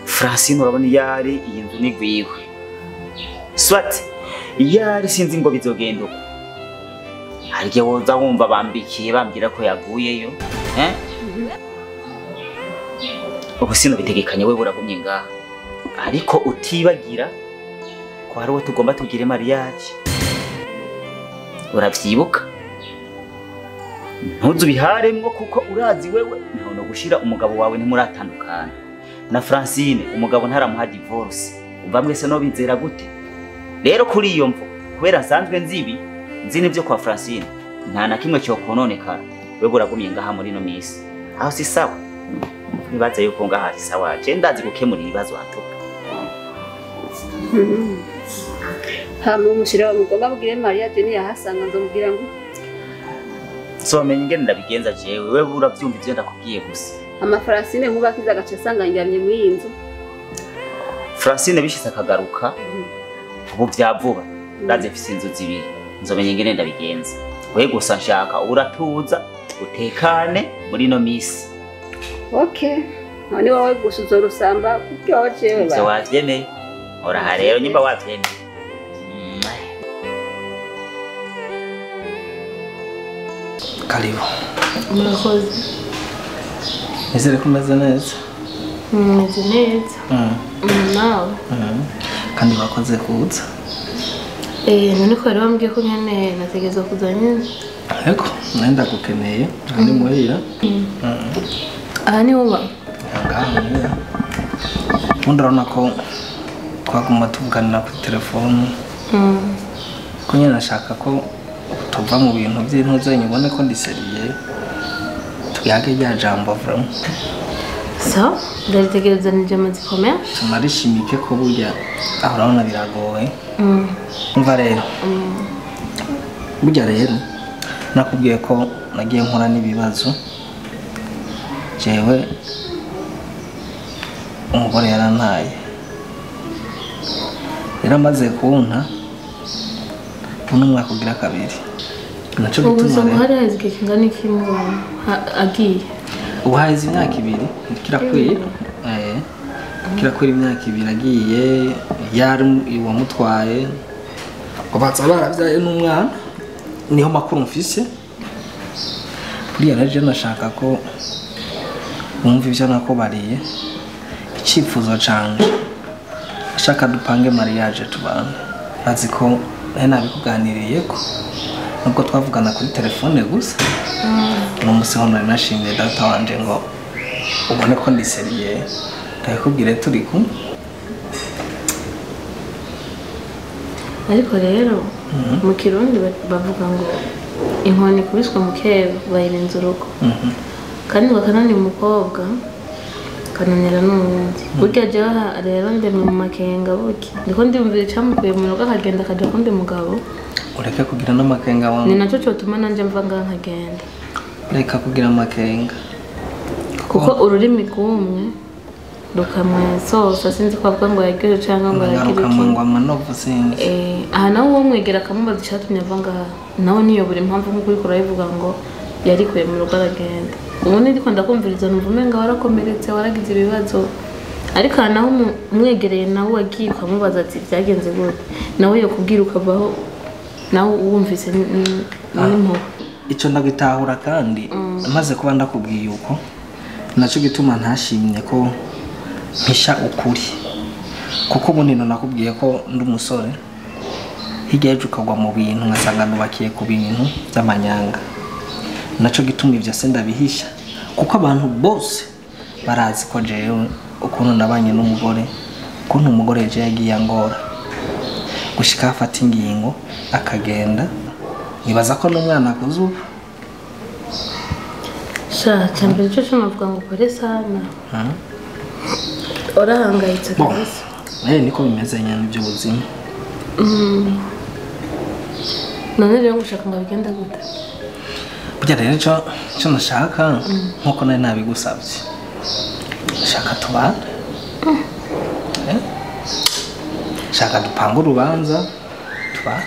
Francine urabona iyari iyi nzu ni gwiwe. Swat iyari sinzi ngo bizogenda uko. Hari igihe woza wumva bambikiye bambwira ko yaguyeyo, eh? Ubu sinobitegekanye wewe uragumye ngaha. Ariko utibagira ko hari uwo tugomba tugire mariage. Uravyibuka? Ntuzu biharemwo kuko urazi wewe ntaho no gushira umugabo wawe ntimuratandukana. Na Francine umugabo ntaramuha divorce. Umva mwese no bizera gute? Rero kuri iyo mvo kubera nsanzwe nzibi nzi nivyo kwa Francine nta na kimwe cyo kononekara. Wewe uragumye ngaha muri no misi. Aho si sawa. Nibaza yuko ngaha ari sawa. Je ndazi gukemura ibibazo atoka. Hama umushira mugomba bugire Maria Jenny yahasanga nzomubwira ngo Somenya ingene ndabigenza jewe wewe uravyumva ivyo ndakubwiye gusa. Ama Francine nkubakiza agace asanga ndyamye muri iyi nzu. Francine bishitse akagaruka ubu vya vuba ndaze mfise inzu zibiri nzomenya ingene ndabigenza. Wewe gusa nshaka uratuza utekane muri no misi. Okay. None wowe gusa uzorusamba kuko wowe jewe ba. Wavyemeye. Ora rero nyimba wavyemeye. Karibu. Murakoze. Nizere ko umeze neza. Meze neza. Nawe. Kandi wakoze kuza. None ko wari wambwiye ko nkeneye nategerezwa kuza nyine. Ego, nari ndagukeneye. Aha ni muhira. Aha niho uba? Ngaha muhira. Ubundi urabona ko twaguma tuvuganira kuri telefone. Ko nyine nashaka ko tuva mu bintu by'intuzenye ubone ko ndi sérieux. Tuyage rya jambo vraiment. So, ndaritegerezanije amatsiko menshi. Tunarishimike ko burya aho urabona biragoye. Umva rero. Burya rero nakubwiye ko nagiye nkora n'ibibazo. Jewe umugore yarantaye. Yaramaze kunta uno mwaka ugira kabiri. Naco bituma rero hari haheze igihe kingana iki agiye? Ubu haheze imyaka ibiri kirakwira. Kirakwira imyaka ibiri agiye yari uwamutwaye ubatsa baravyaye n'umwana niho makuru mfise. Buriya rero nashaka ko wumva ivyo nakubariye. Icyifuzo canje ashaka dupange mariage tubana. Azi ko nari nabikuganiriye ko nubwo twavugana kuri telefone gusa. Uno musi ho nari nashimiye data wanje ngo ubone ko ndi sérieux. Ndakubwire turi kumwe. Ariko rero mu Kirundi bavuga ngo inkoni ikubiswe mu kebo bayirenza urugo. Kandi bakananira umukobwa kananira n'uwundi. Burya jewe rero ndemwe mu makenga burya. Ndiko ndiyumvira icamukuye mu rugo akagenda akaja kundi mugabo. Ureke kugira n'amakenga wangu. Ni naco cotuma nanje mva ngaha nkagenda. Reka kugira amakenga. Kuko ururimi rw'umwe rukamwesosa sinzi ko avuga ngo yagize canke ngo yagize iki. Ngo amanovu sinzi. Aha nawe uwo mwegera akamubaza icatumye ava ngaha. Nawe niyobora impamvu nkuko uriko urabivuga ngo yarikuye mu rugo aragenda. Ubundi ndiko ndakumviriza numva umenga warakomeretse waragize ibibazo. Ariko aha naho umwegereye nawe wagiye ukamubaza ati byagenze gute. Nawe yokubwira ukavaho nawe wumvise n'impuhwe. Ico ndagitahura kandi maze kuba ndakubwiye uko naco gituma ntashimye ko mpisha ukuri. Kuko ubundi nakubwiye ko ndi umusore. Hirya y'ejo ukagwa mu bintu ngasanga nubakiye ku bintu by'amanyanga. Naco gituma ivyo se ndabihisha, kuko abantu bose barazi ko jewe ukuntu nabanye n'umugore, ukuntu umugore je yagiye angora gushika afata ingingo akagenda. Nibaza ko n'umwana akuze ubu. Sha cyambere cyo cyo ngo pole sana. Orahangayitse kabisa. Niko bimeze nyane by'ubuzima. None rero ngushaka ngo bigenda gute? Burya rero cyo nashaka nkuko nari nabigusabye. Shaka tubane. Shaka dupange urubanza tubane.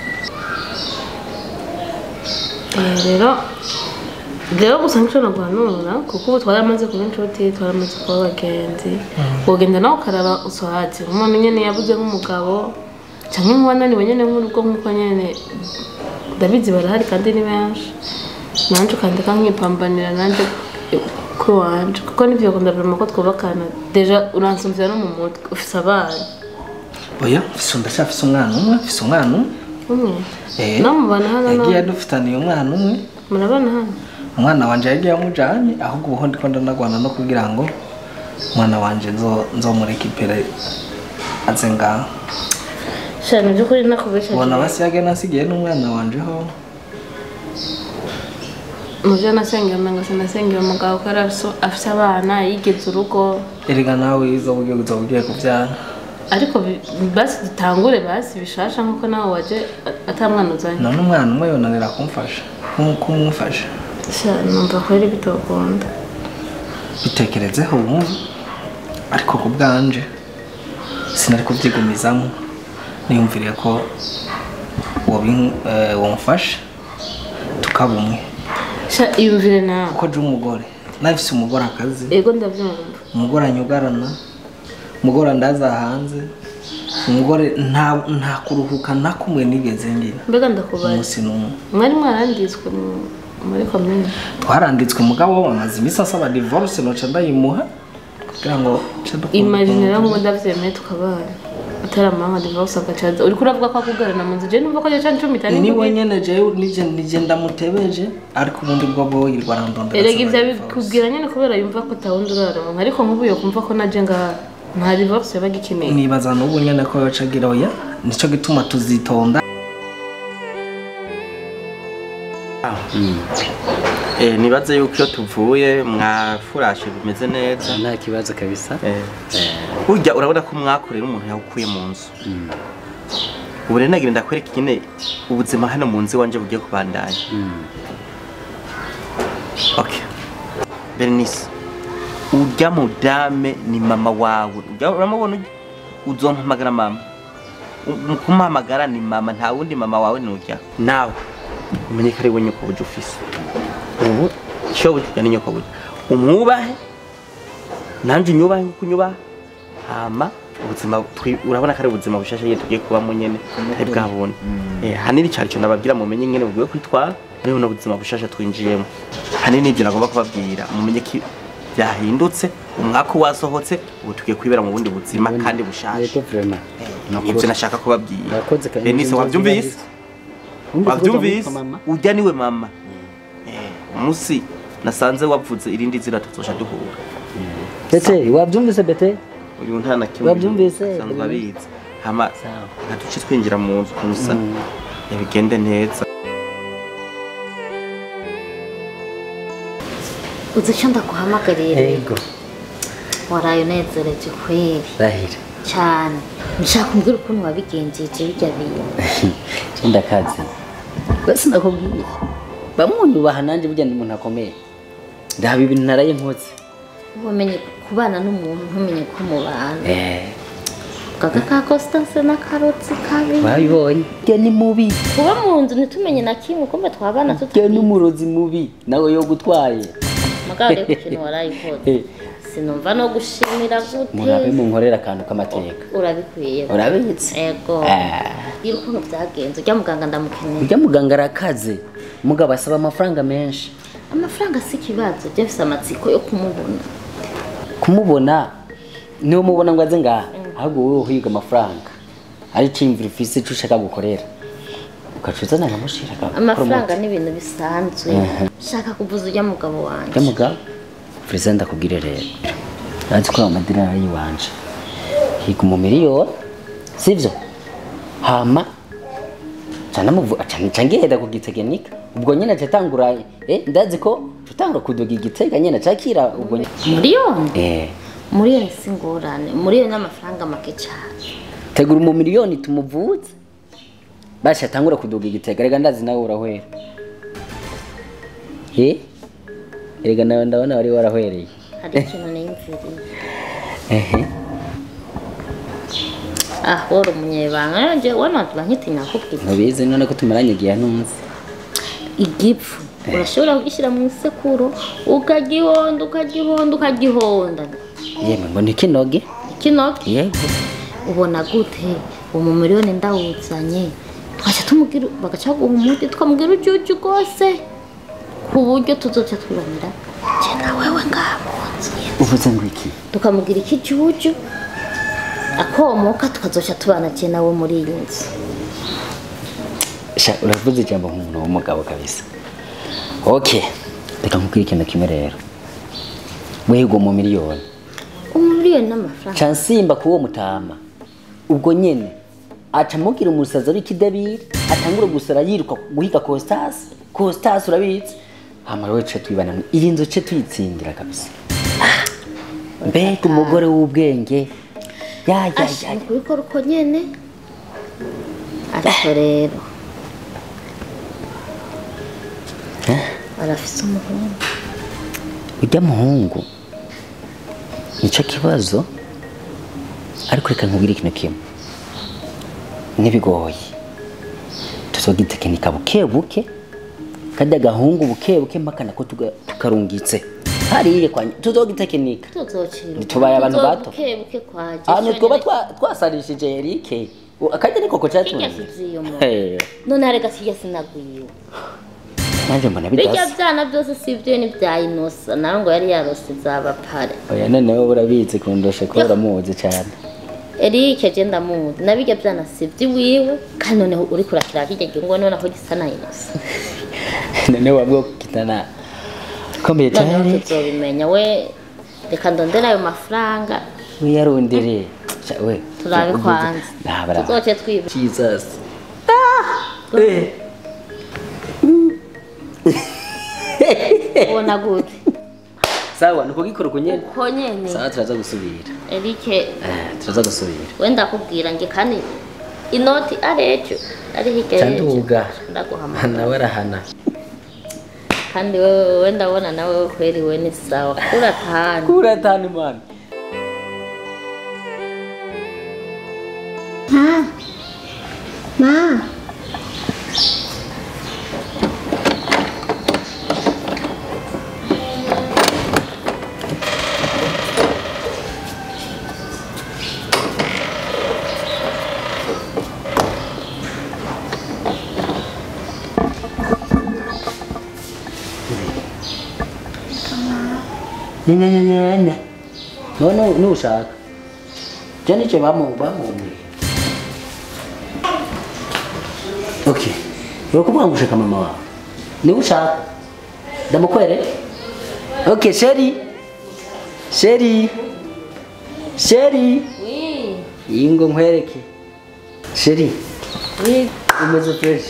Rero gusa nicyo naguhanura kuko ubu twaramaze kuba inshuti, twaramaze kuba abagenzi. Wogenda nawe ukaraba usohatse nk'umuntu nyene yabuze nk'umugabo canke nk'uwananiwe nyene nk'urugo nk'uko nyene ndabizi barahari kandi ni benshi. Nanje ukandeka nkipambanira nanje kuri wanje kuko nivyo ndabona ko twubakana deja uransumvira no mu mutwe ufise abana. Oya, ndacafise umwana umwe, mfise umwana umwe. No mubana hano no. Yagiye dufitaniye umwana umwe. Murabana hano. Umwana wanje yagiye amujanye ahubwo ubu ndiko ndanagwana no kugira ngo umwana wanje nzomurekipere aze ngaho. Shana byukuri nakubesha. Ubona basi yage nasigiye n'umwana wanje ho. Muvyo nasengera mengo sinasengera umugabo ko afise abana yigeze urugo. Erega nawe izo ugiye kuvyara. Ariko basi dutangure basi bishasha nkuko nawe waje atamwana uzanye. None umwana umwe yonanira kumfasha. Kumufasha. Sha numva ko ari bitokunda. Bitekerezeho wumve ariko ku bwanje sinari kubyigumizamo, niyumviriye ko womfasha tukaba umwe. Sha iyumvire nawe kuko je umugore nafise umugore akazi. Yego ndavyumva. Umugore anyugarana, umugore ndaza hanze, umugore nta kuruhuka nakumwe nigeze ngira. Mbega ndakubaye umunsi n'umwe. Mwari mwaranditswe muri commune? Twaranditswe mugabo bamaze imisi asaba divorce noca ndayimuha kugira ngo imagine rero ngo ndavyemeye tukabana utaramanga divorce agacaza. Uriko uravuga ko akugarana mu nzu, je numva ko je cumi ni we nyene je nije ndamutebeje ariko ubundi bwo bwo yirwa arandondera. Erega ivyo bikubwira nyene kubera yumva ko tawundi uraronka, ariko nk'ubu yo kumva ko naje ngaha nta divorce yabagikeneye. Nibaza n'ubu nyene ko yocagira oya, nico gituma tuzitonda. Nibaze yuko iyo tuvuye mwafurashe bimeze neza nta kibazo kabisa. Burya urabona ko mwakorera umuntu yakuye mu nzu. Ubu rero nagira ndakwereka nyine ubuzima hano mu nzu wanje bugiye kubandanya. Okay. Bernice, urya mudame ni mama wawe. Uramubona uzompamagara mama. Kumuhamagara ni mama, nta wundi mama wawe nurya. Nawe umenye ko ari we nyoko buja ufise. Ubu cyo buja ni nyoko buja. Umwubahe nanje unyubahe nkuko unyubaha. Hama ubuzima urabona ko ari ubuzima bushasha ye tugiye kubamo nyene ari bwabone. Hanini cyari cyo nababwira mumenye nyene bugiye kwitwara muri buno buzima bushasha twinjiyemo. Hanini ibyo nagomba kubabwira mumenye ko byahindutse, umwaka wasohotse ubu tugiye kwibera mu bundi buzima kandi bushasha. Yego vraiment. Nibyo nashaka kubabwira. Denise wabyumvise? Wabyumvise? Ujya niwe mama. Umusi nasanze wavuze irindi zina tuzosha duhura. Bete wabyumvise bete? Uyu nta na kimwe. Wabyumvise? Sanzwe abizi. Hama ntaduce twinjira mu nzu kumusa. Yabigende neza. Uzi icyo ndaguhamagariye rero? Yego. Waraye unezereje kweri. Rahira. Cyane. Nshaka kumbwira ukuntu wabigenjeje bijya bintu. Cyo ndakazi. Basi ndakubwiye. Bamwubaha nanje burya ndi umuntu akomeye. Ndaba ibintu naraye nkotse. Umenye kubana n'umuntu ntumenye ko mubana. Kaka ka Constance na Karotsi kabi. Wabibonye. Ge ni mubi. Kuba mu nzu ntitumenye na kimwe kumbe twabana tutari. Ge n'umurozi mubi nawe yo gutwaye. Mugabo rero ikintu warayikoze. Sinumva no gushimira gute. Murabe munkorera akantu k'amateka. Urabikwiye. Urabitse. Ego. Gira ukuntu byagenze ujya muganga ndamukeneye. Ujya muganga arakaze. Mugabo asaba amafaranga menshi. Amafaranga si ikibazo, je mfise amatsiko yo kumubona. Kumubona niwo mubona ngo aze ngaha. Ahubwo wowe uhiga amafaranga. Ari cimvira ufise ico ushaka gukorera. Ukacuzana nkamushira. Amafaranga ni ibintu bisanzwe. Shaka kuvuza ujya mugabo wanje. Ujya mugabo? Friza ndakubwire rero. Nazi ko amadira yiwanje. Higa mu miliyoni. Sivyo? Hama canamuvu acangiheda ku gitegenika. Ubwo nyene acatangura ndazi ko tutangura kuduga igitega nyene acakira ubwo miliyoni. Miliyoni singorane. Miliyoni n'amafaranga make cyane. Tegura mu miliyoni tumuvuze. Basha tangura kuduga igitega rega ndazi nawe urahwera. Erega nawe ndabona wari warahwereye. Hari ikintu niyumviriye. Ah, woro munyebanga nje wana nkitinya kubwira. Ntubizi none ko tumaranye igihe ntunzi. Igipfu urashobora kugishyira mu isekuru ukagihonda ukagihonda ukagihonda. Yemwe ngo nikinoge? Ikinoge? Yego. Ubona gute uwo miliyoni ndawuzanye twacha tumubwira bagaca guha umuti tukamubwira ujuju rwose ku buryo tuzoca twibanira je na wewe ngamunzu. Uvuze ngo iki? Tukamubwira ikijuju akomoka tukazoca tubana je nawe muri iyi nzu. Sha uravuze ijambo nk'umuntu w'umugabo kabisa. Okay, reka nkubwire ikintu kimwe rero. Wego mu miliyoni. Umuliyoni n'amafaranga. Cansimba kuwo mutama. Ubwo nyene aca mugira umusaza w'ikidabiri atangura gusara yiruka guhiga Costas. Costas urabitse. Hama wewe ce twibana iyi nzu ce tuyitsindira kabisa. Mbega umugore w'ubwenge. Ya. Kubikora uko nyene. Ariko rero arafise umuhungu. Ujya muhungu nico kibazo. Ariko reka nkubwire ikintu kimwe. Nibigoye. Tuzogitekenika buke buke. Kandi agahungu buke buke mpaka nako tukarungitse. Hariye kwa tuzogitekenika. Tuzocira. Nitubaye abantu bato. Buke buke kwaje. Hano twoba twasarishije Eric. Akajya niko ko cyatumye. None harega kijya sinagwiwe. Nanje mbona bidasa. Bijya byana byose sivyo ni bya Inosa nawe ngo yari yarose zaba pare. Oya none wowe urabizi kundosha ko uramuzi cyane. Eric je ndamuzi nabijya byana sivyo wiwe kandi none uri kurakira kijya ngo none aho gisa na Inosa. None wabwo kitana komeye cyane. Tuzobimenya we reka ndondera ayo mafaranga. We yarondere. We turabe kwanza. Tuzoce twiba. Jesus. Ubona gute? Sawa nuko gikora uko nyene. Uko nyene. Sawa turaza gusubira. Eric turaza gusubira. Wenda kubwira nge kandi inoti arejo ari hirya yejo. Nduga. Ndaguhamagara. Nawe arahana. Kandi wewe wenda ubona nawe kweri we ni sawa. Kura tano. Kura tano man. Ma. Ma. Nya. No no ushaka. Je nice bamu. Okay. Urakuvuga ngo ushaka mama wawe. Ni ushaka. Ndamukwere? Okay, sheri. Sheri. Sheri. Oui. Ingo nkwereke. Sheri. Oui. Umeze fresh.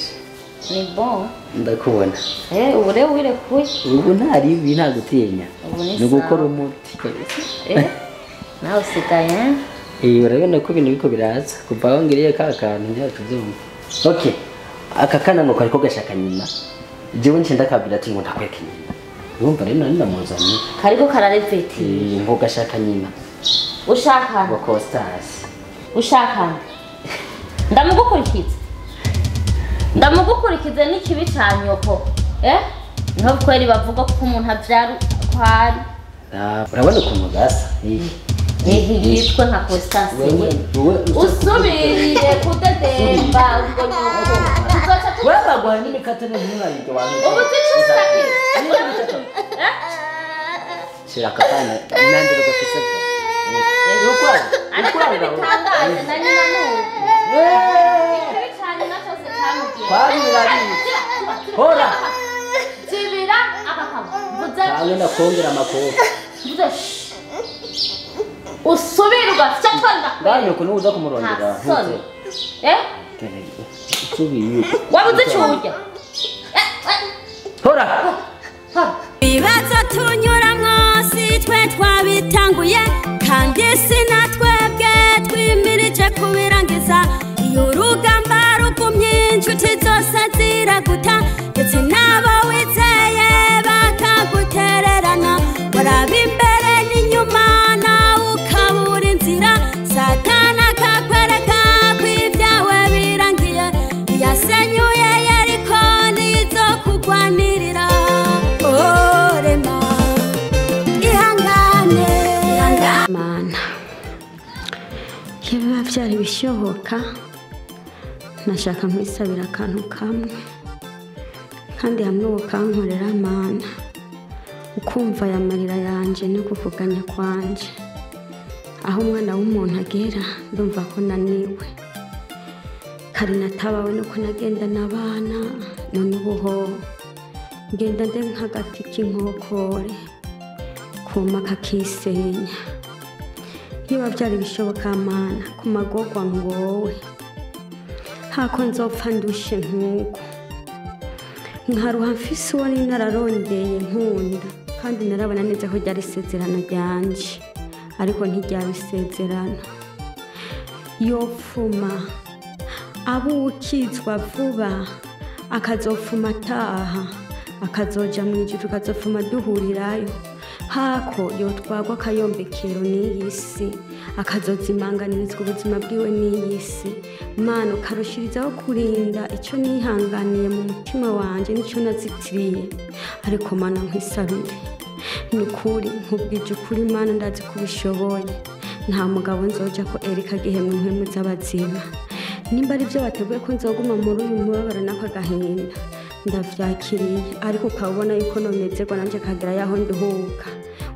Ni bon. Ndakubona. Ubu rero wirekuye. Ubu ntari ibi ntagutinya. Ni gukora umuti kabisa. Nawe usigaye. Urabona ko ibintu biko biraza. Kuva aho ngiriye ka kantu ntiyatubyumva. Okay. Aka kana ngo kariko gashaka nyina. Jewe nce ndakabwira ati ngo ndakwereke nyina. Urumva rero nari ndamuzanye. Kariko karareveti. Ngo gashaka nyina. Ushaka? Ngo Costas. Ushaka? Ndamugukurikiza. Ndamugukurikiza n'ikibi ca nyoko. Niho kweri bavuga ko umuntu avyara kwari. Urabona ukuntu gasa. Yitwa nka Costas. Usubire kudedemba ubwo nyoko. Tuzoca Wabagwa n'imikate n'umwana wawe. Ubu zicusake. Shira akapana nanjye rugafise. Ariko bitangaje na nyina n'ubu. Ikibi ca nyina cose Kwani urabizi. Hora. Zibira akakama. Mvuze. Cyangwa kongera amakofi. Mvuze. Usubira ugafyatwa. Ngani ukuntu uza kumurondera. Eh? Usubiye. Wabuze cyurya. Hora. Ibibazo tunyuramwo si twe twabitanguye kandi si natwebwe twimirije kubirangiza. Iyo urugamba rugumye inshuti zose ziraguta ndetse n'abo wizeye bakagutererana. Waraba imbere n'inyuma nawe ukabura inzira. Satani akakwereka ko ibyawe birangiye. Yasenyuye Yeriko nizo kugwanirira. Orema ihangane. Mana, iyo biba byari bishoboka nashaka nkwisabira akantu kamwe kandi hamwe ukankorera Mana, ukumva aya marira yanje no kuvuganya kwanje. Aho umwana w'umuntu agera ndumva ko naniwe. Kare natabawe nuko nagenda n'abana, none ubu ngenda nde nk'agati k'inkokore kuma kakisenya. Iyo byari bishoboka Mana, ku magorwa ngowe hako nzopfa ndushe nkuko nkaruha mfise uwo nari nararondeye nkunda, kandi narabona neza ko ryari isezerano ryanje ariko ntiryaba isezerano. Yopfuma abukizwa vuba akazopfuma ataha akazoja mu ijuru akazopfuma duhurirayo. Hako yotwagwa akayombekero n'iyi si akazozimanganirizwa ubuzima bwiwe n'iyi si. Mana ukarushirizaho kurinda icyo nihanganiye mu mutima wanje n'icyo nazitiriye. Ariko Mana nkwisabire ni ukuri, nkubwije ukuri Mana, ndazi ko ubishoboye. Nta mugabo nzoja ko Erika agihemwa impwemu z'abazima. Nimba ari byo wateguye ko nzoguma muri uyu mubabaro n'ako agahinda ndavyakiriye, ariko ukabona yuko nomezerwa nanje kagira yaho nduhuka.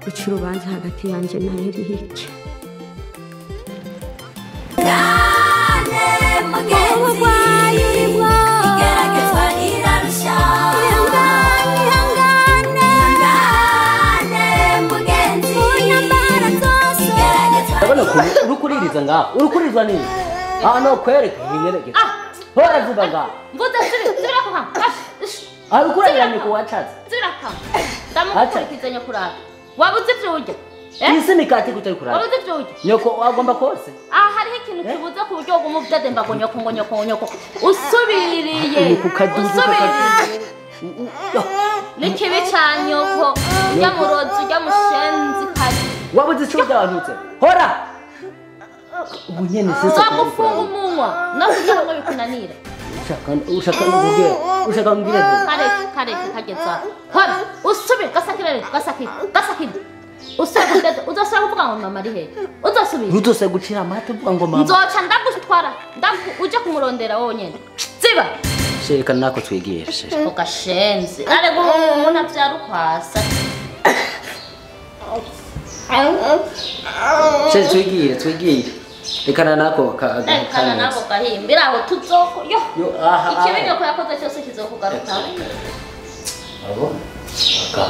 Uca urubanza hagati yanje na Eric. Ndabona ukuntu uri kuririza ngaho, uri kuririzwa nini? Ah no kwereka nkinyereke. Hora vuba ngaho. Mvuze subira ko hano. Ari kurarira nyoko wacatse. Subira ko. Ndamukurikiza nyokurara. Wabuze ivyo urya? Isi mikate kutari kurara. Wabuze ivyo urya? Nyoko wagomba kose. Ah hariho ikintu kibuze ku buryo bwo muvudademba ngo nyoko ngo nyoko nyoko. Usubiriye. Usubiriye. Nikibi ca nyoko. Urya murozi urya mushenzi kazi. Wabuze ico urya wantutse. Hora. Ubu nyene sasa nzogufunga umunwa no kugira ngo bikunanire. Ushaka ngubwire, ushaka ngubwire. Kareke kageza. Hora usubire gasakire gasakire gasakire. Usubire uzosubira kuvuga ngo mama ari he? Uzosubira. Ntuzose gucira amata uvuga ngo mama. Nzoca ndagutwara uje kumurondera wowe nyene. Ziba. Sheka nako twigishe. Ugashenze. Ariko umuntu avyara ukwasa. Sheka twigire. Rekana nako rekana nako gahimbira aho tuzoko yo aha ikibi nyoko yakoze cyose kizokugaruka. Abo aka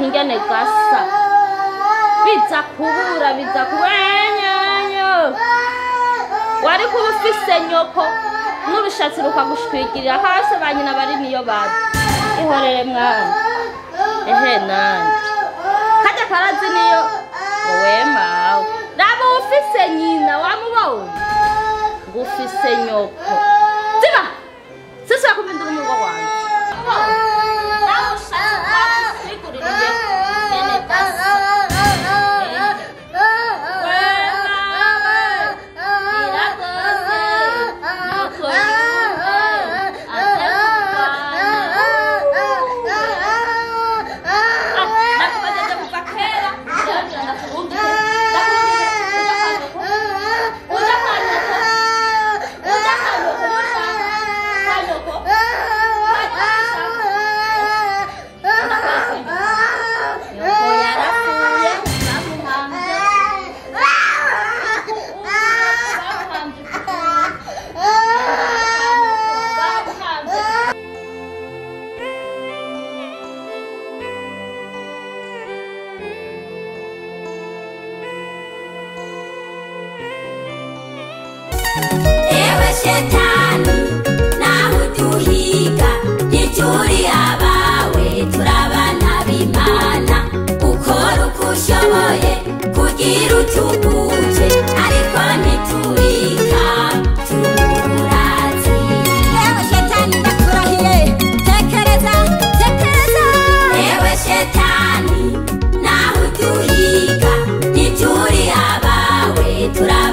Ingene gasa biza kubura biza kubenyenyo wari kuba ufise nyoko n'urushatsi rukagushwigirira hasi ba nyina bari niyo bari ihorere mwana ehe nani kajya karazi niyo wowe mawe raba ufise nyina wamubonye ngo ufise nyoko ziba sisi yakubindura umurwa wanjye Ewe shetani nawe uduhiga ntituri abawe turabana b'Imana ukora uko ushoboye kugira utuguje ariko ntiturika turumurazi. Ewe shetani ndakurahiye tekereza tekereza. Ewe shetani nawe uduhiga ntituri abawe turabana